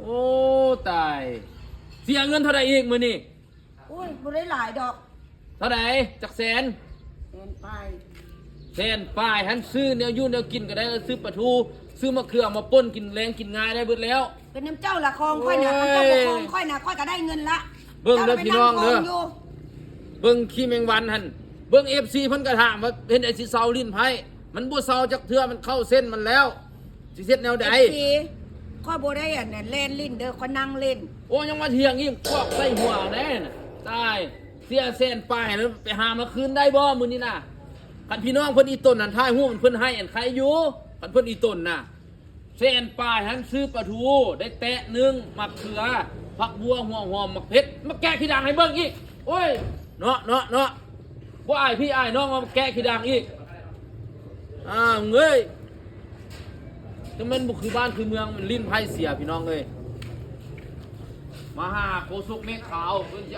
ໂອ້ ຕາຍ ເສຍເງິນເທົ່າໃດອີກມື້ນີ້? ໂອ້ຍ ບໍ່ໄດ້ຫຼາຍດອກ. ເທົ່າໃດ? ຈັກແສນ? ແສນປາຍ. ແສນປາຍຫັ້ນ ຊື້ແນວຢູ່ແນວກິນກໍໄດ້ ຊື້ປາທູ ຊື້ມະເຂືອມາປົ່ນ ກິນແລງກິນງາຍໄດ້ເບິດແລ້ວ. ເປັນນຳເຈົ້າລະ ຂອງຂ້ອຍນະ ໂອ້ຍ ຄັນເຈົ້າບໍ່ຂອງຂ້ອຍນະ ຂ້ອຍກໍໄດ້ເງິນລະ. ເບິ່ງເດີພີ່ນ້ອງເດີ ເບິ່ງຂີ້ແມງວັນຫັ້ນ ເບິ່ງເອັຟຊີເພິ່ນກໍຖາມວ່າ ເຮັດໃດຊິເຊົາຫຼິ້ນໄພ້? ມັນບໍ່ເຊົາຈັກເທື່ອ ມັນເຂົ້າເສັ້ນມັນແລ້ວ ຊິເຮັດແນວໃດ? ເອັຟຊີ ຂ້ອຍບໍ່ໄດ້ອັນນັ້ນແລ່ນຫຼິ້ນເດີ ຂ້ອຍນັ່ງຫຼິ້ນ. ໂອ້ ຍັງມາຖຽງອີກ ຄວບໃສ່ຫົວແດ່ນະ. ຕາຍ ເສຍແສນປາຍແລ້ວ ໄປຫາມາຄືນໄດ້ບໍ່ມື້ນີ້ນະ? ຄັນພີ່ນ້ອງເພິ່ນອີ່ຕົນຫັ້ນ ຖ່າຍຮູບເພິ່ນໃຫ້ອັນໃຄຢູ່ ຄັນເພິ່ນອີ່ຕົນນະ. ແສນປາຍຫັ້ນ ຊື້ປາທູໄດ້ແຕະໜຶ່ງ ໝາກເຂືອ ຜັກບົ່ວ ຫົວຫອມ ໝາກເຜັດ ມາແກະຂີ້ດາງໃຫ້ເບິ່ງອີກ. ໂອ້ຍ ເນາະ ເນາະ ເນາະ ບໍ່ອາຍພີ່ອາຍນ້ອງ ມາແກະຂີ້ດາງອີກ. ອ້າວເອີຍ ຈັ່ງແມ່ນບໍ່ຄືບ້ານຄືເມືອງ ມັນຫຼິ້ນໄພ້ເສຍພີ່ນ້ອງເອີຍ. ມາຫາໂຄສົກເມກຂາວ ເພິ່ນຊິ